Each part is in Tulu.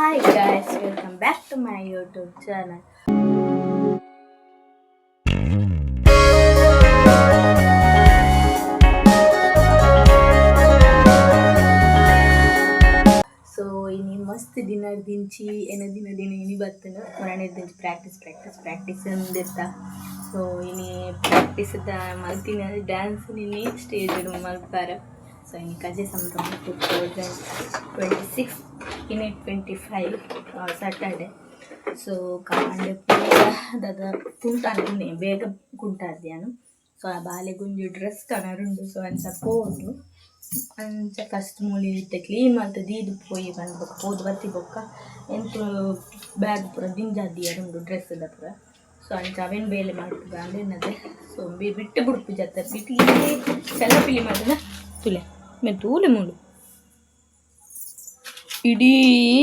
Hi guys, welcome back to my YouTube channel. So ಇನಿ ಮಸ್ತ್ ದಿನ ದಿಂಚಿ ಎನ ದಿನ ದಿನ ಇನಿ ಬತ್ತನ ಮೊರನೆ ದಿಂಚಿ ಪ್ರಾಕ್ಟೀಸ್ ಪ್ರಾಕ್ಟೀಸ್ ಪ್ರಾಕ್ಟೀಸ್ ಅಂದಿರ್ತ. ಸೊ ಇನಿ ಪ್ರಾಕ್ಟೀಸ್ ಮಲ್ತಿನ ಡ್ಯಾನ್ಸ್ ನಿನ್ನೆ ಸ್ಟೇಜ್ ಮಲ್ಪಾರ. ಸೊ ಇನಿ ಕಜೆ ಸಂಭ್ರಮ 2026, ಇನಿ 25 ಸ್ಯಾಟರ್ಡೆ. ಸೊ ಕಾಂಡೆ ಪೂರ ದಾದ ಕುಂಟಾನೆ ಬೇಗ ಕುಂಟಾದ್ಯಾನು. ಸೊ ಆ ಬಾಲೆಗೊಂಜಿ ಡ್ರೆಸ್ ಕನರುಂಡು. ಸೊ ಅಂಚ ಪೋದು ಅಂಚ ಫಸ್ಟ್ ಮೂಲಿ ಇತ್ತೆ ಕ್ಲೀನ್ ಮಲ್ತ್ ದೀದ್ ಪೋಯಿ ಪಂದ್ ಬೊಕ್ಕ ಪೋದು ಬತ್ತಿ ಬೊಕ್ಕ ಎಂತು ಬ್ಯಾಗ್ ಪೂರ ದಿಂಜಾದಿಯರುಂಡು ಡ್ರೆಸ್ ದ ಪೂರ. ಸೊ ಅಂಚ ಅವೇನು ಬೇಲೆ ಮಲ್ಪುಗ ಅಂದೆನ್ನದೆ. ಸೊ ಬಿಟ್ಟು ಬುಡ್ಪು ಜತ್ತ ಬಿಟ್ಟು ಚಲ್ಲ ಪಿಲಿ ಮಲ್ತದ ತುಲೆ ಮೇ ತೂಲೆ ಮೂಲು ಇಡೀ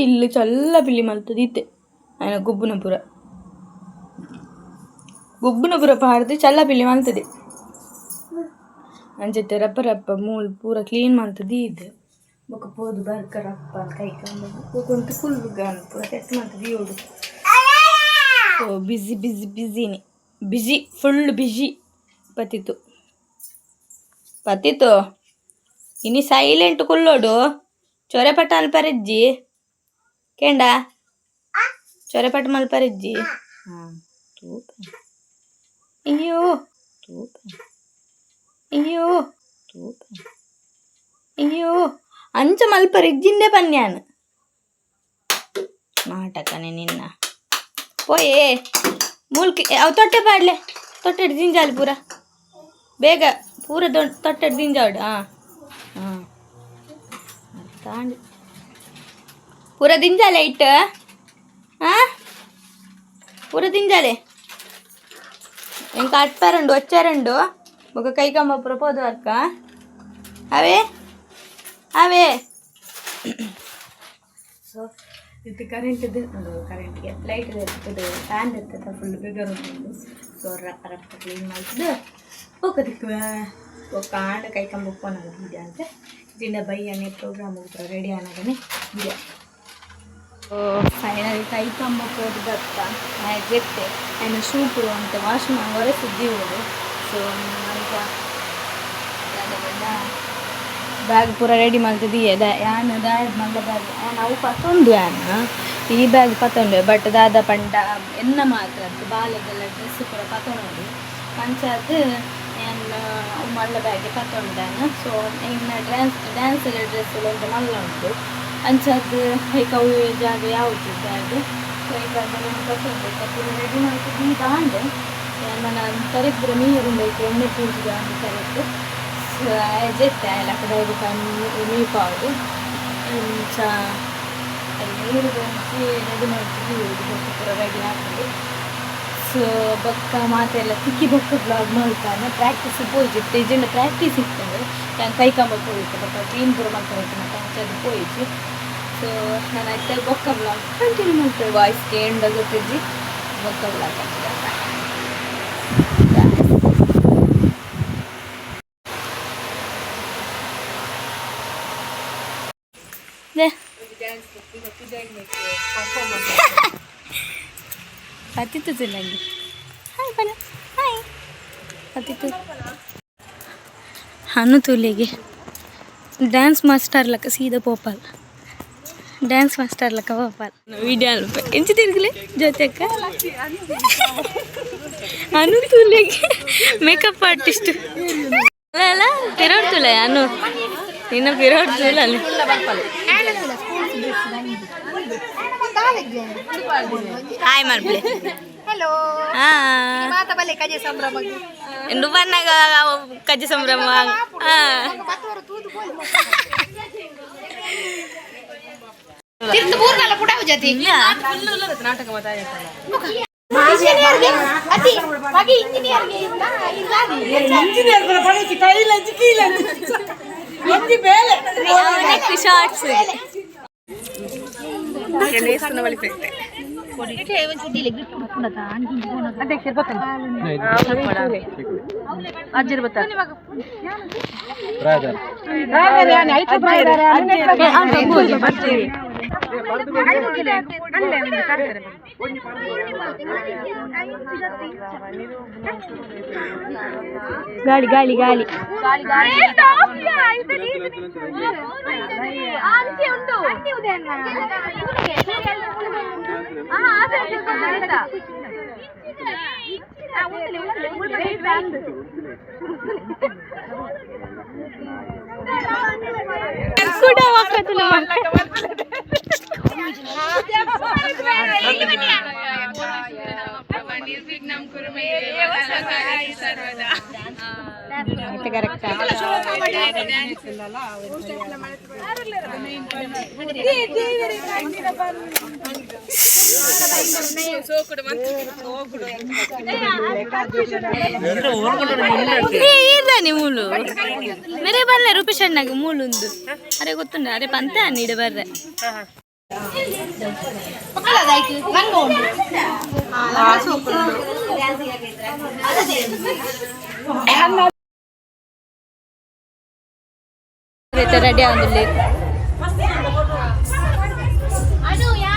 ಇಲ್ಲಿ ಚಲ್ಲ ಪಿಲಿ ಮಲ್ತದ ಇತ್ತೆ. ಆಯ್ನ ಗುಬ್ಬುನ ಪೂರ ಗುಬ್ಬುನ ಪೂರ ಪಾಡ್ದು ಚಲ್ಲ ಪಿಲಿ ಮಲ್ತದೆ. ಅಂಚತೆ ರಪ್ಪ ರಪ್ಪ ಮೂಲು ಪೂರ ಕ್ಲೀನ್ ಮಲ್ತದ ದೀದ್ ಬೊಕ್ಕ ಪೋದು ಬರ್ಕ ರಪ್ಪ ಕೈ ಕಾಲು ಫುಲ್ ಗಾನ್ ಪೂರ ಸೆಟ್ ಮಲ್ತದ ದೀವೊಡು. ಸೊ ಬಿಸಿ ಬಿಸಿ ಬಿಸಿನಿ ಬಿಸಿ ಫುಲ್ ಬಿಸಿ ಪತಿತು ಪತಿತು. ಇನಿ ಸೈಲೆಂಟ್ ಕುಲ್ಲೋಡು. ಚೊರೆಪಟ್ಟ ಮಲ್ಪರೆಜ್ಜಿ ಕೇಂಡ, ಚೊರೆಪಟ್ಟ ಮಲ್ಪರೆಜ್ಜಿ. ಹಾಂ ತೂಪ ಅಯ್ಯೋ ತೂಪ ಅಯ್ಯೋ ತೂಪ ಅಯ್ಯೋ ಅಂಚ ಮಲ್ಪರೆಜ್ಜಿಂದೆ ಪನ್ಯಾನ್ ನಾಟಕನೆ ನಿನ್ನ. ಪೋಯೇ ಮೂಲ್ಕಿ ಅವು ತೊಟ್ಟೆ ಪಾಡ್ಲೆ. ತೊಟ್ಟೆಡ್ ದಿಂಜಾಲಿ ಪೂರ ಬೇಗ ಪೂರ ತೊಟ್ಟೆಡ್ ದಿಂಜಾವಡು. ಹಾಂ ಹಾಂ ತಾಂಡಿ ಪೂರ ದಿಂಜಾಲೆ ಇಟ್ಟು. ಹಾಂ ಪೂರ ದಿಂಜಾಲೆ. ఇంకా అట్పారండు వచ్చారండు ఒక కైకమ్మ ప్రపోదు అక్క. అవే అవే. ಸೊ ಇದು ಕರೆಂಟ್ ಕರೆಂಟ್ಗೆ ಲೈಟ್ ಇರ್ತದೆ, ಫ್ಯಾನ್ ಇರ್ತದೆ, ಫುಲ್ ಬಿಗರ್ ಉಂಟು. ಸೊ ರಪ್ಪ ರಪ್ಪ ಕ್ಲೀನ್ ಮಾಡ್ತದೆ ಹೋಗೋದಕ್ಕೆ ಬೊಕ್ಕ ಆಂಡ ಕೈಕಂಬ ಉಪ್ಪನಾಗ ಇದೆ ಅಂತ ಜಿಂಡ ಬೈಯನೆ ಪ್ರೋಗ್ರಾಮ್ ಹೋಗ್ತಾರೆ ರೆಡಿ ಆನಾಗನೆ ಇದೆ. ಫೈನಲಿ ಕೈಕಂಬ ಪೋದು ಬತ್ತ ಜೆತ್ತೆ ಆಯ್ನ ಶೂ ಪೂರ ಅಂತ ವಾಶ್ ಹೊರ ಸುದ್ದಿ ಹೋದು. ಸೊ ಅಂತ ಬ್ಯಾಗ್ ಪೂರ ರೆಡಿ ಮಲ್ತದೀಯ ಯಾನ್ ದಾಯ್ ಮಲ್ಲ ಬ್ಯಾಗ್ ಯಾನ್ ಅವು ಪತ್ತೊಂದು ಯಾನ್ ಈ ಬ್ಯಾಗ್ ಪತ್ತೊಂಡೆ. ಬಟ್ ದಾದ ಪಂಡ ಎನ್ನ ಮಾತ್ರ ಅತ್ತು ಬಾಲೆದೆಲ್ಲ ಡ್ರೆಸ್ ಪೂರ ಪತ್ತೊಂಡು. ಅಂಚಾದ್ ಯಾನ್ ಅವು ಮಲ್ಲ ಬ್ಯಾಗ್ ಪತ್ತೊಂಡಾನ. ಸೊ ಇನ್ನ ಡ್ಯಾನ್ಸ್ ಡ್ಯಾನ್ಸ್ ಡ್ರೆಸ್ ಎಲ್ಲ ಒಂತೆ ಮಲ್ಲ ಉಂಟು. ಅಂಚಾದ್ ಐಕ್ ಅವು ಜಾಗ ಯಾವುದು ಬ್ಯಾಗ್. ಸೊ ಐಕ್ ಅದನ್ನು ಪತ್ತೊಂಡೆ ಪೂರ ರೆಡಿ ಮಲ್ತುದು ದಾಂಡ್. ಯಾನ್ ಮನ ತರೆಕ್ ಪೂರ ನೀರು ಉಂಡು, ಐಕ್ ಎಣ್ಣೆ ಪೂಜುದು ಅಂದ್ ತರೆಕ್. ಸೊ ಜೆತ್ತೆ ಲಕದ ಬೊಕ ಮೀಪಾವೊಡು. ಇಂಚ ನೀರು ಒಂಜಿ ರೆಡಿ ಮಲ್ತುದು ಬೊಕ್ಕ ಪೂರ ರೆಡಿ ಆಪುಂಡು. ಸೊ ಬೊಕ್ಕ ಮಾತೆಲ್ಲ ತಿಕ್ಕಿ ಬೊಕ್ಕ ವ್ಲಾಗ್ ಮಲ್ತಾನೆ. ಪ್ರಾಕ್ಟೀಸ್ ಪೋಯಿಜಿತ್ತೆ ಇಜ್ಜಿಂಡ ಪ್ರಾಕ್ಟೀಸ್ ಇತ್ತಂಡು. ಯಾನ್ ಕೈಕಂಬ ಪೋಯಿತ್ತೆ ಬೊಕ್ಕ ಕ್ಲೀನ್ ಪೂರ ಮಲ್ತೊಂದಿತ್ತೆ ಮತ್ತೆ ಅಂಚಾದ್ ಪೋಯಿಜಿ. ಸೊ ನಾನು ಐತೆ ಬೊಕ್ಕ ವ್ಲಾಗ್ ಕಂಟಿನ್ಯೂ ಮಲ್ತೆ. ವಾಯ್ಸ್ ಕೇಂಡ ಗೊತ್ತಿಜ್ಜಿ. ಬೊಕ್ಕ ವ್ಲಾಗ್ ಕಂಟಿನ್ಯೂ. ದೆ ಪತಿತು ಜಿಲ್ಲಂಗೆ ಹಾಯ್ ಬನ ಹಾಯ್ ಪತಿತು ಹನು ತುಲಿಗೆ ಡ್ಯಾನ್ಸ್ ಮಾಸ್ಟರ್ ಲಕ್ಕ ಸೀದಾ ಪೋಪಾಲ್ ಡ್ಯಾನ್ಸ್ ಮಾಸ್ಟರ್ ಲಕ್ಕ ಪೋಪಾಲ್ ವಿಡಿಯೋ ಅಲ್ಪ ಎಂಚ ತಿರುಗಲೆ ಜ್ಯೋತಿ ಅಕ್ಕ ಅನು ತುಲಿಗೆ ಮೇಕಪ್ ಆರ್ಟಿಸ್ಟ್ ಅಲ್ಲ ಪಿರೋಡ್ ತುಲೆ ಅನು ನಿನ್ನ ಪಿರೋಡ್ ತುಲ ಅಲ್ಲಿ. ಹಾಯ್ ಮಲ್ಪಲೆ. ಹಲೋ. ಹಾ. ಮಾತ ಬಲೆ ಕಜೆ ಸಂಭ್ರಮ. ನುಬನ್ನಾಗ ಕಜ್ಜೆ ಸಂಭ್ರಮ. ಹಾ ತೂದು ತಿರ್ತು ಪೂರ್ಣಲ ಪುಡಾವು ಜತಿ ಇಂಜಿನಿಯರ್ಗೆ ಅತಿ ಮಗೆ ಇಂಜಿನಿಯರ್ಗೆ. ಇಂಜಿನಿಯರ್ ಕೈಲಂಚಿ ಕೀಲಂಚಿ ಒಂಜಿ ಬೇಲೆ. ಶಾರ್ಟ್ಸ್. ಗಾಳಿ ಗಾಳಿ ಗಾಳಿ ಕೂಡ ಕರೆಕ್ಟ್. ಇದ್ದಾನೆ ಮೂಲು ಮೇರೆ ಬರ್ಲೆ ರೂಪೇಶ್ ಅಣ್ಣಗೆ ಮೂಲುಂದು. ಅರೆ ಗೊತ್ತುಂಡ ಅರೆ ಪಂತೆ ಅನ್ನಿಡ ಬರ್ರೆ. ರೆಡಿ ಆಗೊಂದಿಲ್ಲ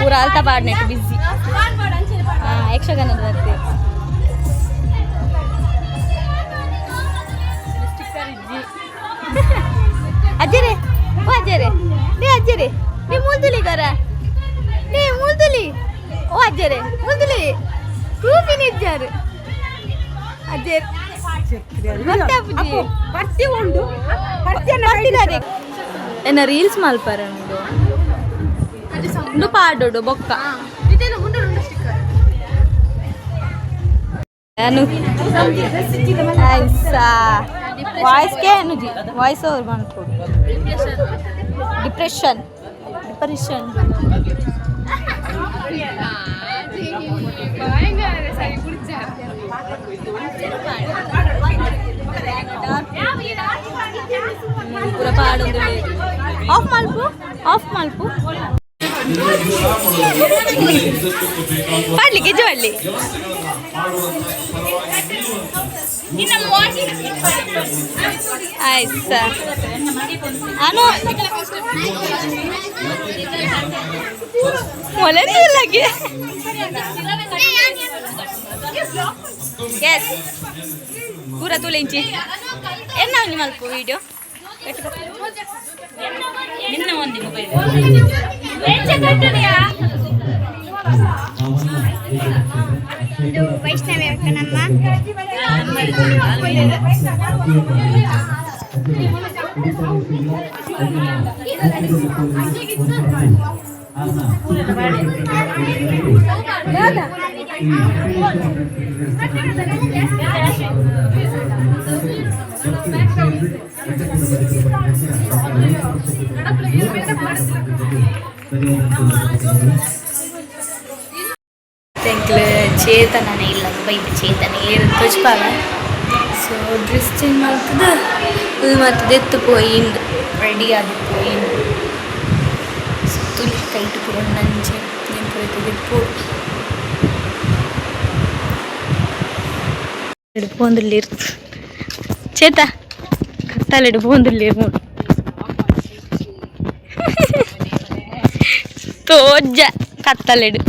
ಪೂರ ಅಲ್ತ ಪಾಡ್ನೆಟ್ ಬಿಸಿ. ಹಾಂ, ಯಕ್ಷಗಾನದ ಬರ್ತೀವಿ. ಅಜ್ಜರೇ, ಓ ಅಜ್ಜರೇ, ನೀ ಅಜ್ಜರೇ, ನೀ ಮೂಲ್ದುಲಿ ಕರ, ನೀ ಮೂಲ್ದುಲಿ, ಓ ಅಜ್ಜರೇ ಮೂಲ್ದುಲಿ ತೂಪಿನ ಇಜ್ಜಾರು ಅಜ್ಜರ್ ಗೊತ್ತಾಪುಜಿ. ಪರ್ತಿ ಉಂಡು. ಪರ್ತಿದಾರೆ ಎನ್ನ ರೀಲ್ಸ್ ಮಲ್ಪರ ಉಂಡು ಉಂಡು ಪಾಡೋಡು ಬೊಕ್ಕ ಅನು ವಾಯ್ಸ್ಗೆ ಅನುಜಿ ವಾಯ್ಸ್ ಓವರ್ ಮಾಡ್ಕೊಡು. ಡಿಪ್ರೆಷನ್ ಡಿಪ್ರೆಷನ್ ಪೂರ ಪಾಡೊಂದು. Of ಮಲ್ಪು, of ಮಲ್ಪು. ಪಾಡ್ಲಿ ಗೆಜ್ಜೆ ಪಾಡ್ಲಿ. ಆಯ್ತು ಸರ್. ಅನು ಮೊಲೆ ಲಗೆ. ಎಸ್, ಪೂರ ತುಲೆಂಚಿ ಎನ್ನ ಒಂಜಿ ಮಲ್ಪು ವಿಡಿಯೋ. ನಿನ್ನ ಒಂದು ಮೊಬೈಲ್. ಇದು ವೈಷ್ಣವಿ ಅಕ್ಕ ನಮ್ಮ. ಎಂಕ್ಲು ಚೇತನನೇ ಇಲ್ಲ ಬೈಕ್ ಚೇತನ ಏರು ತೋಜ್ಪಾಗ. ಸೊ ಡ್ರೆಸ್ ಚೇಂಜ್ ಮಾಡ್ತದ ಇದು ಮತ್ತು ದೆತ್ತು ಪೋಯಿಂದು ರೆಡಿ ಆಗಿ ಪೋಯಿಂದು. ಸೊ ತುಲಿ ಕೈಟ್ ಪೂರ ನಂಚೆ ನೆಂಪು ದೆಪ್ಪು ಪೋಂದುಳ್ಳೀರು ಚೇತ ಕತ್ತಲೆಡು ಪೋಂದುಳ್ಳೀರು ಮೂಡು ತೋಜ್ಜ ಕತ್ತಲೆಡು.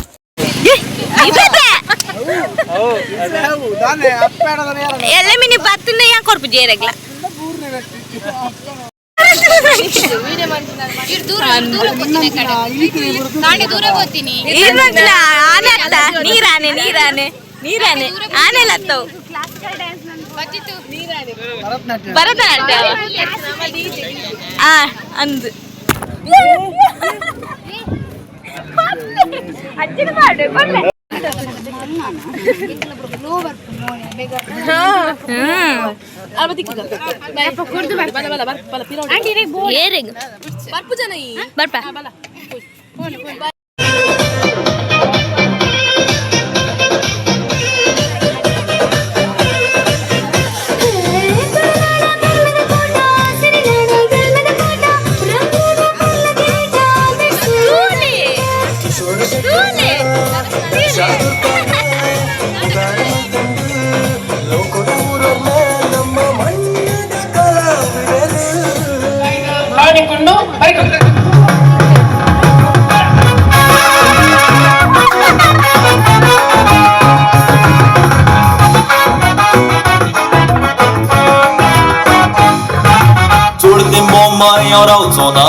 ಎಲ್ಲ ಮಿನಿ ಬತ್ತುಂಡ ಯಾನ್ ಕೊರ್ಪು ಜೇರಗ್ಲ. ಆನೆ ಅತ್ತ ನೀರಾನೆ ನೀರಾನೆ ನೀರಾನೆ ಆನೆ ಲತ್ತವು ಭರತನಾಟ್ಯ ಆ ಅಂದು ಅಜ್ಜಿನ ಪಾಡು ಕೊಡ್ಲೆ. ಏರೆಗ್ ಬರ್ಪ. ಮಾಡಿಕೊಂಡು. आनी हांव रावचो ना,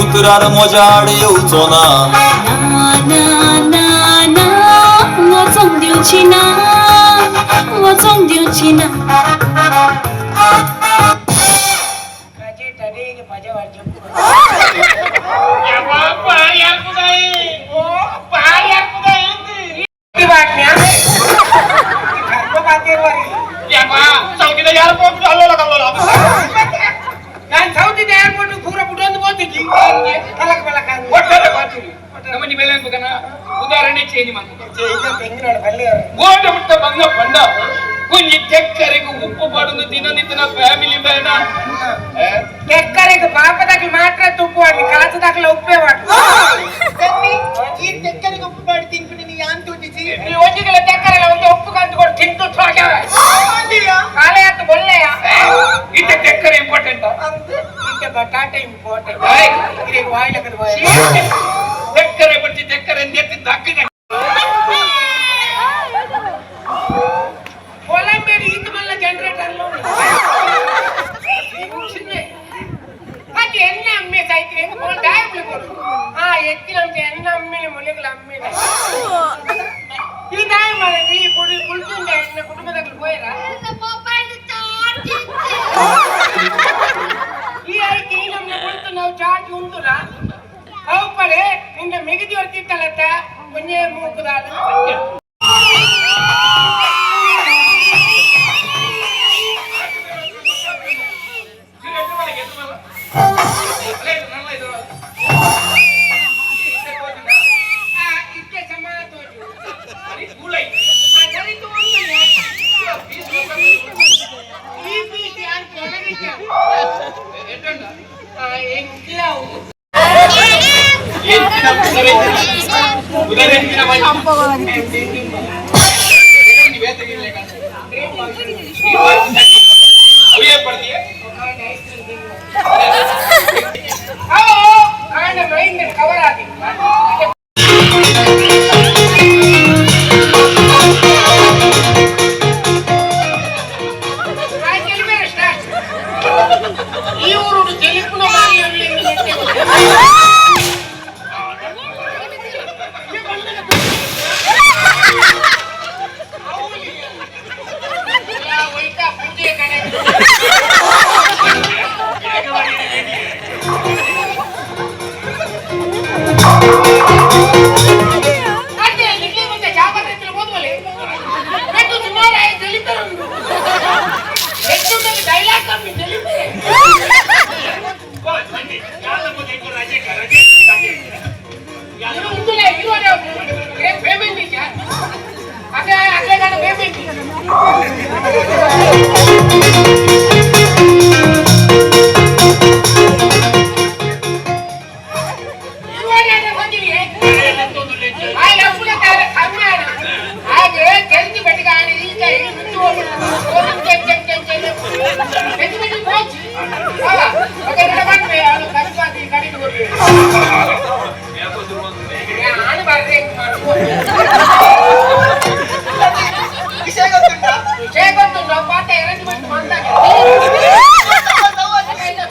उतरार म्हज्या आड येवचो ना. ना ना ना ना, वचोंक दिवची ना, वचोंक दिवची ना. ಉದಾಹರಣೆ ಚೇಂಜ್ ಗೋಡ ಮುಟ್ಟ ಬಂಗ ಪಂಡ ಒಂಜಿ ತೆಕ್ಕರೆಗ್ ಉಪ್ಪು ಪಾಡೊಂದು ದಿನನಿತ್ಯನ ಫ್ಯಾಮಿಲಿ ಬೇಡ. ತೆಕ್ಕರೆಗ್ ಪಾಪದಾಗ್ಲಿ ಮಾತ್ರ ತುಪ್ಪು ಆಡ್ಲಿ, ಕಾಸುದಾಗ್ಲಿ ಉಪ್ಪೇ ಮಾಡ್ಲಿ. ಈ ತೆಕ್ಕರಿಗೆ ಉಪ್ಪು ಮಾಡಿ ತಿನ್ಪಿನಿ ನೀ ಯಾನ್ ತೂಜಿಸಿ. ಈ ಒಂಜಿಗಳ ತೆಕ್ಕರೆಲ್ಲ ಒಂದು ಉಪ್ಪು ಕಂತು ಕೊಡು ತಿಂತು ಕಾಲೆ ಆತು ಬೊಲ್ಲೆಯ. ಇತ್ತೆ ತೆಕ್ಕರೆ ಇಂಪಾರ್ಟೆಂಟ್. ಇತ್ತೆ ಬಟಾಟೆ ಇಂಪಾರ್ಟೆಂಟ್. ಇದೀಗ ವಾಯ್ಲಕ್ಕದ ತೆಕ್ಕರೆ ಬಡ್ಡಿ ತೆಕ್ಕರೆ ಎತ್ತಿ ದಕ್ಕಿನ. ಕೊಲಂಬೇಡಿ ಈತ ಮಲ್ಲ ಜನರೇಟರ್. ಅದು ಎಣ್ಣ ಅಮ್ಮೆ ಸಾಯ್ತು ಹೆಂಗ್ ಬೋಲ್ ದಾಯಬ್ಲಿ ಕೊಡು. ಆ ಎತ್ತಿನಂತೆ ಎಣ್ಣ ಅಮ್ಮಿನ ಮುಲೆಗಳ ಅಮ್ಮಿನ ಈ ದಾಯ ಮಾಡಿದ್ರಿ. ಈ ಪುಡಿ ಪುಲ್ತುಂಡ ಎಣ್ಣ ಕುಟುಂಬದಾಗ್ಲಿ ಪೋಯರ. ಈ ಐತಿ ನಮ್ನ ಪುಲ್ತು ನಾವು ಚಾರ್ಜ್ ಉಂಟುಲ ಅವು ಪಡೆ ನಿನ್ನ ಮಿಗಿದಿ ಹೊರ್ತಿತ್ತಲತ್ತ ಒಂಜೇ ಮೂಕುದಾಲ. ಇತ್ತೆ ಸಮ ತೋಜು. ಆ ನರಿತು ಒಂದು ಈ ಪೀಸ್ ಅಂತ ಒಳಗಿದ್ದ. ಆ ಎಂಕ್ಲಾವು. ಅವು ಆಂಡ ಮೈಂಡ್ ಕವರ್ ಆಗಿ. ಈ ಊರು ತೆಲಿಪುನ ಮಾರಿ. ಪೂಜೆ ಕಡೆ. ಅದೇ ನಿಮಗೆ ಮತ್ತೆ ಜಾಗೃತಿ ಓದುವಲೆ ಪೆಟ್ಟು ಸುಮಾರು ಆಯ್ತು ತಿಳಿತಾರೆ. ಹೆಚ್ಚು ಡೈಲಾಗ್ ಕಮ್ಮಿ ತಿಳಿತಾರೆ. ಪೇಮೆಂಟ್ ಅದೇ ಅದೇ ಪೇಮೆಂಟ್. ವಿಷಯ ಗೊತ್ತುಂಟಾ? ವಿಷಯ ಗೊತ್ತುಂಟು. ಪಾಠ ಅರೇಂಜ್ಮೆಂಟ್ ಮಾಡ್ದಾಗ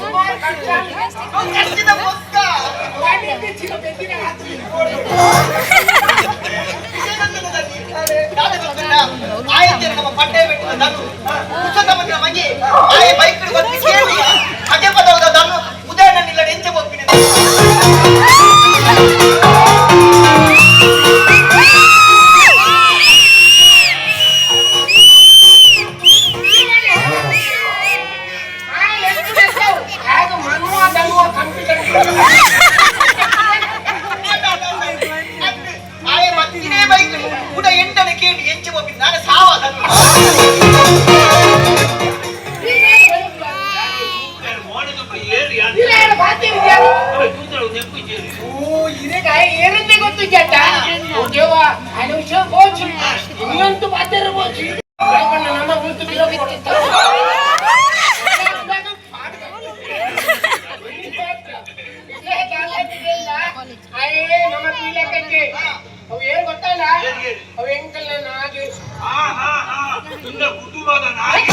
ಸುಮಾರು ಖರ್ಚಾಗಿದೆ. ಖರ್ಚಿದ ಪೊಕ್ಕ. ವಿಷಯ ಗೊತ್ತುಂಟಾ ತಂಗಿ? ದಾದ ಗೊತ್ತುಂಟಾ? ಆಯ್ತು, ನಮ್ಮ ಪಟ್ಟೆ ಬೆಟ್ಟದ ದನು ಕುಶತಮನ ಮಗೆ ಆಯ ಬೈಕ್ ಗೊತ್ತಿ ಕೇಳಿ ಅದೇ ಪದವದ ದನು ಉದಯಣ್ಣ ಎಂಚ ಒಪ್ಪಿನ. ಆಗ ಮನುವ ದನುವ ಕಂಪ್ಯೂಟರ್. ಆಯ ಮತ್ತಿನೇ ಬೈಕ್ ಉಡ ಎಂಟನೆ ಕೇಳಿ ಎಂಚ ಒಪ್ಪಿನ ನಾನು ಸಾವ ದನು. ಏರಂತೆ ಗೊತ್ತು ಜಾತ ದೇವ ಅನುಷ ಬೋಚಿ ಇನ್ನೊಂದು ಪಾತ್ರ ಬೋಚಿ ನಮ್ಮ ಗುರುತು. ನಮ್ಮ ಪೀಲಕಕ್ಕೆ ಅವು ಏನ್ ಗೊತ್ತಲ್ಲ, ಅವು ಎಂಕಲ್ಲ ನಾಗೆ. ಕುಟುಂಬದ ನಾಯಿ.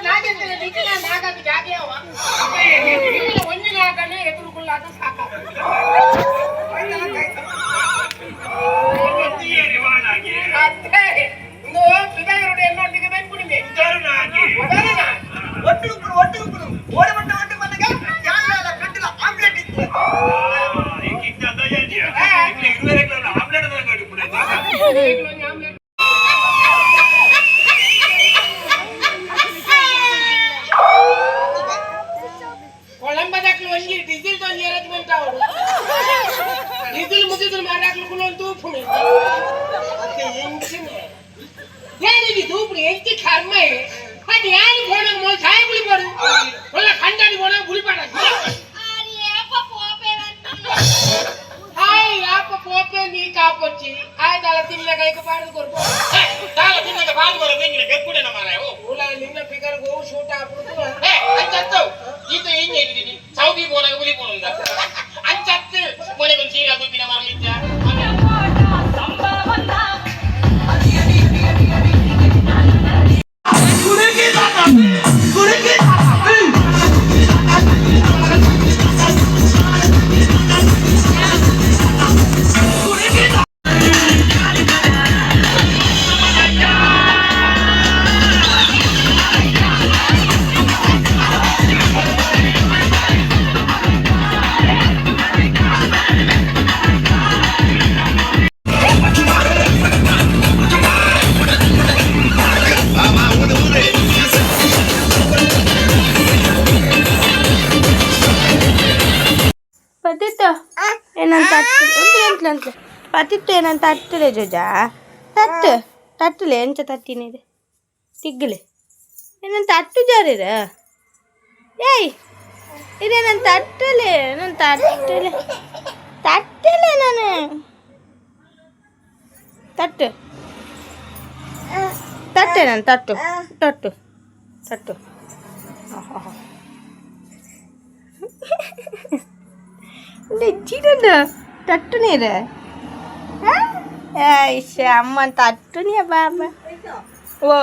ನಾಗೆ. ಜಾಗ ಯಾವ ಒಂಜಿನ ಹಾಕನೆ ಎದುರುಗುಲ್ಲಾದ ಸಾಕ ಕೊಳಂಬದಾಕ್ಲು ಒಂಜಿ ಡೀಸೆಲ್ ಒಂಜಿ ಅರೇಂಜ್ಮೆಂಟ್ ಅವರು ಡೀಸೆಲ್ ಮುಗಿದ್ರು ಮಾರಾಕ್ಲು ಕುಲೊಂದು ತೂಪುಣಿ ಎಂಚಿನ ಏನಿది ತೂಪುಣಿ ಎಂಚಿ ಕರ್ಮ ಅದು ಯಾರು ಫೋನ್ ಮೋಲ್ ಸಾಯ ಬುಳಿಪಾಡು ಒಳ್ಳೆ ಕಂಡಾಡಿ ಫೋನ ಬುಳಿಪಾಡ ಹಾಯ್ ಯಾಪ ಪೋಪೆ ನೀ ಕಾಪೊಚ್ಚಿ ಆಯ್ ದಾಲ ತಿನ್ನ ಕೈಕ ಪಾಡ್ದು ಕೊರ್ಪು ದಾಲ ತಿನ್ನಗ ಪಾಡ್ದು ಕೊರ ತೆಂಗಿನ ಬೆಕ್ಕುಡೆನ ಮಾರಾಯ ಓ ಉಲ ನಿನ್ನ ಫಿಗರ್ ಗೋವು ಶೂಟ್ ಆಪುಡು ಏ ಅಂಚತ್ತು ಈತ ಏನ್ ಹೇಳಿದೀನಿ ಸೌದಿ ಪೋನಾಗ ಬುಲಿ ಪೋನುಂದ ಅಂಚತ್ತು ಮೊನೆಗೊಂದು ಸೀರಾ ಗುಬ್ಬಿನ ಮಾರಲಿಚ್ಚ. ಪತಿತ್ತು ಏನಂತ ಒಂದು ಎಂಟ್ಲು ಅಂತ ಪತಿತ್ತು ಏನಂತ ಅಟ್ಟಲೆ ಜೋಜಾ ತಟ್ಟು ತಟ್ಟಲೆ ಎಂಚ ತಟ್ಟಿನಿದೆ ತಿಗ್ಗಲೆ ಏನಂತ ಅಟ್ಟು ಜಾರಿರ ಏಯ್ ಇದೇನಂತ ಅಟ್ಟಲೆ ನನ್ನ ತಟ್ಟಲೆ ತಟ್ಟಲೆ ನಾನು ತಟ್ಟು ತಟ್ಟೆ ನಾನು ತಟ್ಟು ತಟ್ಟು ತಟ್ಟು. ಜಿಡನ ತಟ್ಟುನೇರ ಅಮ್ಮ ತಟ್ಟುನಿಯ ಬಾಬಾ. ಓ.